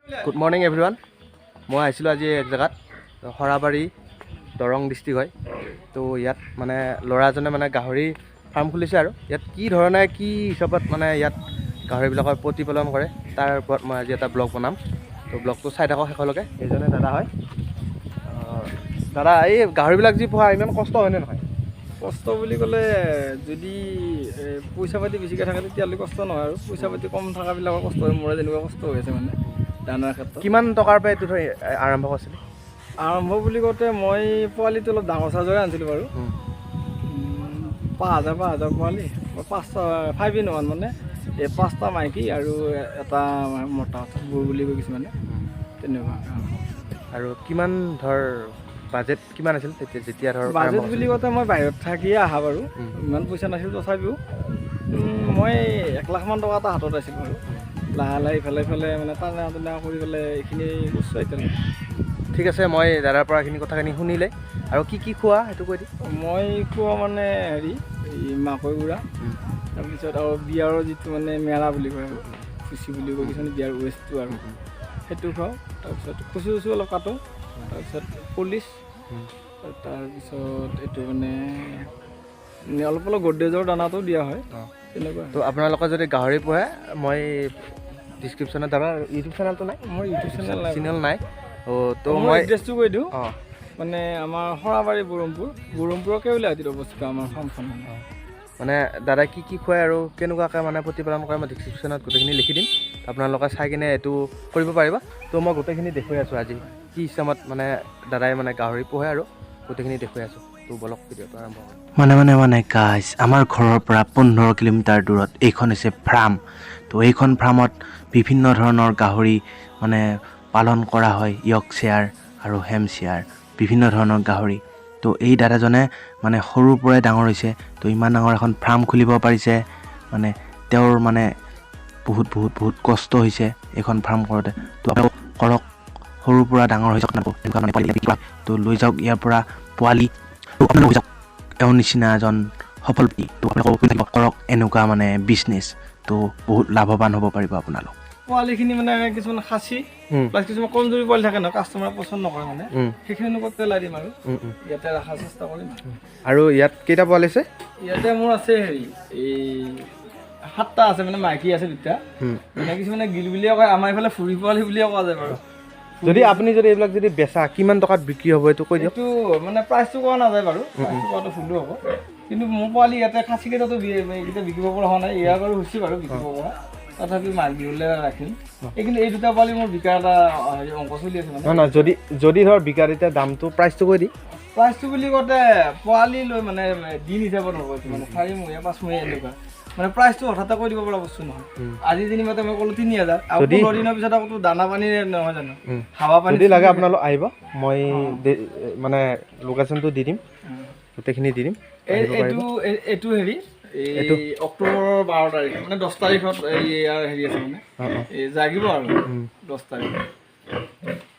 Good morning everyone. মই আহিছিলোঁ আজি এক জেগাত, সৰাবাৰী, দৰং ডিষ্ট্ৰিক্ট হয়। তো ইয়াত মানে ল'ৰাজনে মানে গাহৰি ফাৰ্ম খুলিছে আৰু ইয়াত কি ধৰণে কি হিচাপত মানে ইয়াত গাহৰিবিলাকৰ প্ৰতিপালন কৰে, তাৰ ওপৰত মই আজি এটা ব্লগ বনাম। তো ব্লগটো চাই থাকক শেষলৈকে। এইজনে দাদা হয়। দাদা, এই গাহৰিবিলাক যি পোহা ইমান কষ্ট হয়নে নহয়? কষ্ট বুলি ক'লে যদি পইচা পাতি বেছিকৈ থাকে, তেতিয়াহ'লে কষ্ট নহয় আৰু পইচা পাতি কম থকাবিলাকৰ কষ্ট হয়। মোৰে যেনেকুৱা কষ্ট হৈ আছে মানে দানাৰ ক্ষেত্ৰত। কিমান টকাৰ পৰা এইটো ধৰ আৰম্ভ কৰিছিলে? আৰম্ভ বুলি কওঁতে মই পোৱালিটো অলপ ডাঙৰ চাইজৰে আনিছিলোঁ বাৰু। 5000 5000 পোৱালি, পাঁচটা, 5 ইন 1, মানে এই পাঁচটা মাইকী আৰু এটা মতা, বুৰ বুলি কয় কিছুমানে, তেনেকুৱা। আৰু কিমান ধৰ বাজেট কিমান আছিল তেতিয়া, যেতিয়া ধৰ আৰম্ভ বাজেট বুলি কৰিছিলে? কওঁতে মই বাহিৰত থাকিয়ে অহা বাৰু। ইমান পইচা নাছিল, তথাপিও মই 1 লাখমান টকা এটা হাতত আছিল বাৰু। লাহে লাহে ইফালে ইফালে মানে টানা টানা কৰি পেলাই এইখিনি কৰিছোঁ এতিয়ালৈকে। ঠিক আছে, মই দাদাৰ পৰা এইখিনি কথাখিনি শুনিলে। আৰু কি কি খোৱা সেইটো কৈ দিম। মই খোৱা মানে হেৰি, এই মাকৈ গুড়া, তাৰপিছত আৰু বিয়াৰৰ যিটো মানে মেৰা বুলি কয় আৰু ভুচি বুলি কয় কিছুমানে, বিয়াৰ ৱেষ্টটো আৰু সেইটো খুৱাওঁ। তাৰপিছত কচু চচু অলপ কাটোঁ, তাৰপিছত পলিচ, তাৰপিছত এইটো মানে অলপ অলপ গডৰেজৰ দানাটো দিয়া হয়। তেনেকুৱা। তো আপোনালোকে যদি গাহৰি পোহে, মই ডিছক্ৰিপশ্যনত, দাদা ইউটিউব চেনেলটো নাই? মোৰ ইউটিউব চেনেল নাই। চেনেল নাই। অঁ, তো মই মই এড্ৰেছটো কৈ দিওঁ। অঁ। মানে আমাৰ সৰাবাৰী বৰমপুৰ, বৰমপুৰৰ কেউলাহাটীত অৱস্থিত আমাৰ ফাৰ্মখন মানে। মানে দাদা কি কি খুৱায় আৰু কেনেকুৱাকৈ মানে প্ৰতিপালন কৰে, মই ডিছক্ৰিপশ্যনত গোটেইখিনি লিখি দিম। আপোনালোকে চাই কিনে এইটো কৰিব পাৰিব। তো মই গোটেইখিনি দেখুৱাই আছোঁ আজি কি হিচাপত মানে দাদাই মানে গাহৰি পোহে আৰু গোটেইখিনি দেখুৱাই আছোঁ। তো বলক, ভিডিঅ'টো আৰম্ভ কৰোঁ। মানে মানে মানে গাইজ, আমাৰ ঘৰৰ পৰা 15 কিলোমিটাৰ দূৰত এইখন হৈছে ফাৰ্ম। তো এইখন ফাৰ্মত বিভিন্ন ধৰণৰ গাহৰি মানে পালন কৰা হয়, য়ৰ্কশ্বেয়াৰ আৰু হেমশ্বেয়াৰ, বিভিন্ন ধৰণৰ গাহৰি। তো এই দাদাজনে মানে সৰুৰ পৰাই ডাঙৰ হৈছে। তো ইমান ডাঙৰ এখন ফাৰ্ম খুলিব পাৰিছে, মানে তেওঁৰ মানে বহুত বহুত বহুত কষ্ট হৈছে এইখন ফাৰ্ম কৰোঁতে। তো আপোনালোক কৰক, সৰুৰ পৰা ডাঙৰ হৈছে, এনেকুৱা মানে পোৱালি বিক্ৰী কৰা। তো লৈ যাওক ইয়াৰ পৰা পোৱালি। তো আপোনালোক হৈ যাওক তেওঁৰ নিচিনা এজন সফল ব্যক্তি। তো আপোনালোকক থাকিব, কৰক এনেকুৱা মানে বিজনেছ, তো বহুত লাভৱান হ'ব পাৰিব আপোনালোক। পোৱালিখিনি মানে কিছুমান খাচী প্লাছ কিছুমান কমজুৰি পোৱালি থাকে ন, কাষ্টমাৰে পচন্দ নকৰে মানে, সেইখিনি ক'ত পেলাই দিম আৰু ইয়াতে ৰখাৰ চেষ্টা কৰিম। আৰু ইয়াত কেইটা পোৱালি আছে? ইয়াতে মোৰ আছে হেৰি, এই সাতটা আছে, মানে মাইকী আছে দুটা। মানে কিছুমানে গিল বুলিয়ে কয়, আমাৰ এইফালে ফুৰি পোৱালি বুলিয়ে কোৱা যায় বাৰু। যদি আপুনি যদি এইবিলাক যদি বেচা, কিমান টকাত বিক্ৰী হ'ব এইটো কৈ দিয়ক। এইটো মানে প্ৰাইচটো কোৱা নাযায় বাৰু, প্ৰাইচটো কোৱাটো ভুলো হ'ব। কিন্তু মোৰ পোৱালি ইয়াতে খাচীকেইটাতো এইকেইটা বিকিব পৰা হোৱা নাই। ইয়াৰ বাৰু হৈছে বাৰু বিকিব পৰা, তথাপি মাঘ বিহুলৈ ৰাখিম। এই কিন্তু এই দুটা পোৱালি মোৰ বিকাৰ এটা হেৰি অংক চলি আছে মানে। নহয় নহয়, যদি যদি ধৰ বিকা, তেতিয়া দামটো, প্ৰাইচটো কৈ দি। প্ৰাইচটো বুলি কওঁতে পোৱালি লৈ মানে দিন হিচাপত হ'ব এইটো, মানে 4 মহীয়া, 5 মহীয়া এনেকুৱা। মানে প্ৰাইচটো হঠাতে কৈ দিব পৰা বস্তু নহয়। আজি যেনিবা মই ক'লো 3000 আৰু 15 দিনৰ পিছত আকৌ দানা পানী নহয় জানো, হাৱা পানী। যদি লাগে আপোনালোক আহিব, মই মানে লোকেশ্যনটো দি দিম, গোটেইখিনি দি দিম, আহিব পাৰিব। এইটো হেৰি, এই অক্টোবৰৰ 12 তাৰিখ, মানে 10 তাৰিখত এই ইয়াৰ হেৰি আছে মানে অঁ অঁ এই জাগিব আৰু 10 তাৰিখ।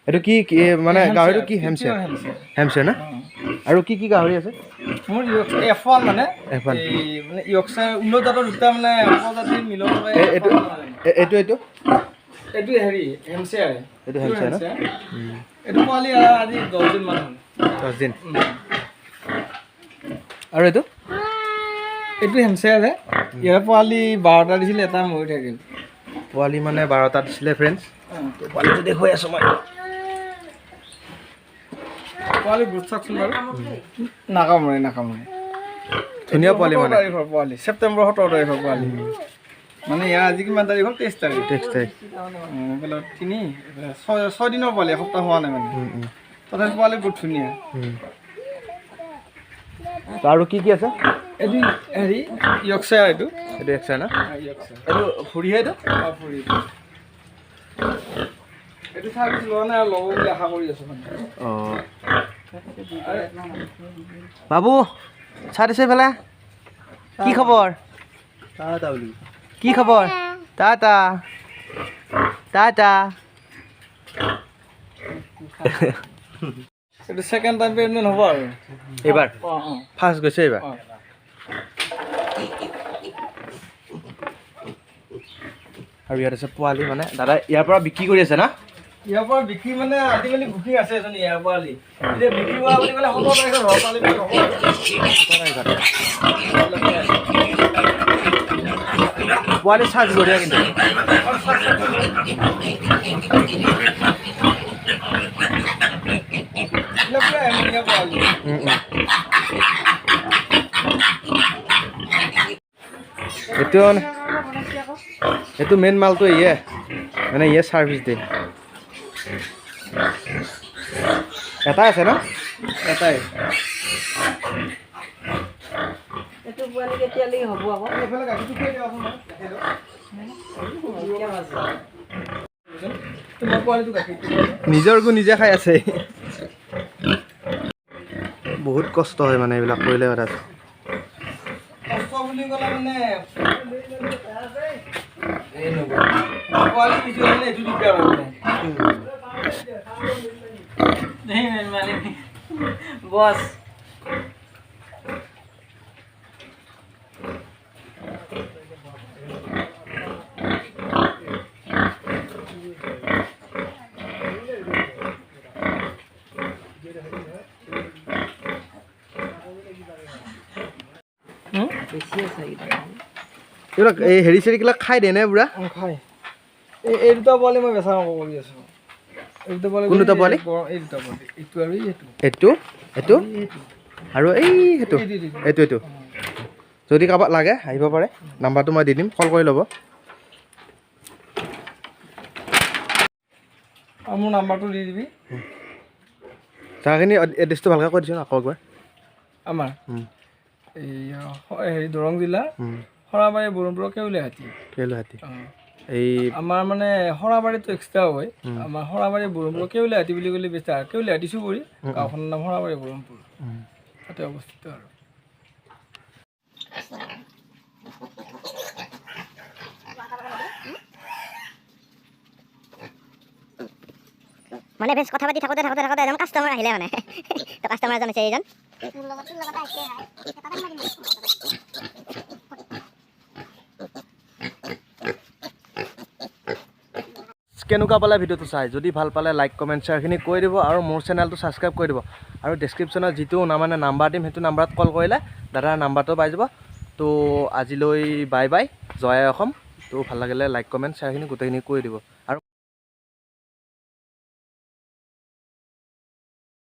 এইটো কি কি মানে গাহৰিটো কি? হেমচেয়াৰ? হেমচিয়াৰ। হেমচেয়াৰ না? আৰু কি কি গাহৰি আছে? মোৰ F1 মানে। F1। এই মানে য়ৰ্কশ্বায়াৰ উন্নত জাতৰ দুটা মানে প্ৰজাতিৰ মিলন হৈ এইটো এইটো এইটো এইটো হেৰি হেমচিয়াৰ। এইটো হেমচিয়াৰ ন? এইটো পোৱালি আজি 10 দিন মান হ'ল। 10 দিন। আৰু এইটো? এইটো হেমচিয়াৰে। ইয়াৰ পোৱালি 12টা দিছিল, এটা মৰি থাকিল। পোৱালি মানে 12টা দিছিলে ফ্ৰেণ্ডছ। পোৱালিটো দেখুৱাই আছোঁ মই। পোৱালি গোট চাওকচোন বাৰু, নাকামোৰে নাকামোৰে। ধুনীয়া পোৱালি এইটো মানে। 17 তাৰিখৰ পোৱালি, ছেপ্টেম্বৰ 17 তাৰিখৰ পোৱালি। মানে ইয়াৰ আজি কিমান তাৰিখ হ'ল? 23 তাৰিখ। 23 তাৰিখ। এইফালে তিনি, এইফালে ছয়, 6 দিনৰ পোৱালি, এসপ্তাহ হোৱা নাই মানে। তথাপি পোৱালি বহুত ধুনীয়া। তো আৰু কি কি আছে? এইটো হেৰি য়ৰ্কশ্বায়াৰ এইটো। এইটো এক্সট্ৰা না? য়ৰ্কশ্বায়াৰ। এইটো ভৰিহে এইটো? অঁ, ফুৰি। এইটো চাৰ্ভিচ লোৱা নাই আৰু ল'ব বুলি আশা কৰি আছোঁ মানে। অঁ, বাবু চাই দিছে এইফালে। কি খবৰ, কি খবৰ? টাটা টাটা। এইটো ছেকেণ্ড টাইম পে'মেণ্ট হ'ব আৰু। এইবাৰ? অঁ। ফাৰ্ষ্ট গৈছে এইবাৰ। অঁ। আৰু ইয়াত আছে পোৱালি। মানে দাদা ইয়াৰ পৰা বিক্ৰী কৰি আছে না? ইয়াৰ পৰা বিক্ৰী মানে আজিকালি বুকিং আছে এজনী ইয়াৰ পোৱালি। এতিয়া বিক্ৰী হোৱা বুলি ক'লে 17 তাৰিখত হোৱা পোৱালি বুলি হ'ব। পোৱালি চাৰ্জ বঢ়িয়া কিন্তু। এইটো এইটো মেইন মালটো ইয়ে মানে ইয়ে চাৰ্ভিচ দিয়ে। এটাই আছে ন? এটাই। নিজৰ গু নিজে খাই আছে। বহুত কষ্ট হয় মানে এইবিলাক কৰিলে। কষ্ট বুলি ক'লে মানে এইটো দিগদাৰ হয় মানে। বছ এইবিলাক এই হেৰি চেৰিবিলাক খাই দিয়ে নে বুঢ়া? খায়। এই দুটা পোৱালি মই বেচা কৰি আছোঁ। এই দুটা পোৱালি। কোন দুটা পোৱালি? এই দুটা পোৱালি, এইটো আৰু এইটো। এইটো এইটো আৰু এই সেইটো এইটো এইটো। যদি কাৰোবাক লাগে আহিব পাৰে, নাম্বাৰটো মই দি দিম, কল কৰি ল'ব। আৰু মোৰ নাম্বাৰটো দি দিবি। জেগাখিনি এড্ৰেছটো ভালকৈ কৈ দিছোঁ আকৌ একবাৰ। আমাৰ এই হেৰি দৰং জিলা সৰাবাৰী বৰমপুৰৰ কেউলিয়াহাটী। কেউলিয়াহাটী। এই আমাৰ মানে সৰাবাৰীটো এক্সট্ৰা হয়। আমাৰ সৰাবাৰী বৰমপুৰ কেউলিয়াহাটী বুলি ক'লে বেছি কেউলিয়াহাটী চুবুৰী, গাঁওখনৰ নাম সৰাবাৰী বৰমপুৰ, তাতে অৱস্থিত। আৰু মানে বেছ কথা পাতি থাকোঁতে থাকোঁতে থাকোঁতে এজন কাষ্টমাৰ আহিলে মানে। তো কাষ্টমাৰ এজন হৈছে এইজন। কেনেকুৱা পালে ভিডিঅ'টো চাই? যদি ভাল পালে লাইক কমেণ্ট শ্বেয়াৰখিনি কৰি দিব আৰু মোৰ চেনেলটো ছাবস্ক্ৰাইব কৰি দিব। আৰু ডেছক্ৰিপশ্যনত যিটো মানে নাম্বাৰ দিম, সেইটো নাম্বাৰত কল কৰিলে দাদাৰ নাম্বাৰটো পাই যাব। তো আজিলৈ বাই বাই, জয় আই অসম। তো ভাল লাগিলে লাইক কমেণ্ট শ্বেয়াৰখিনি গোটেইখিনি কৰি দিব।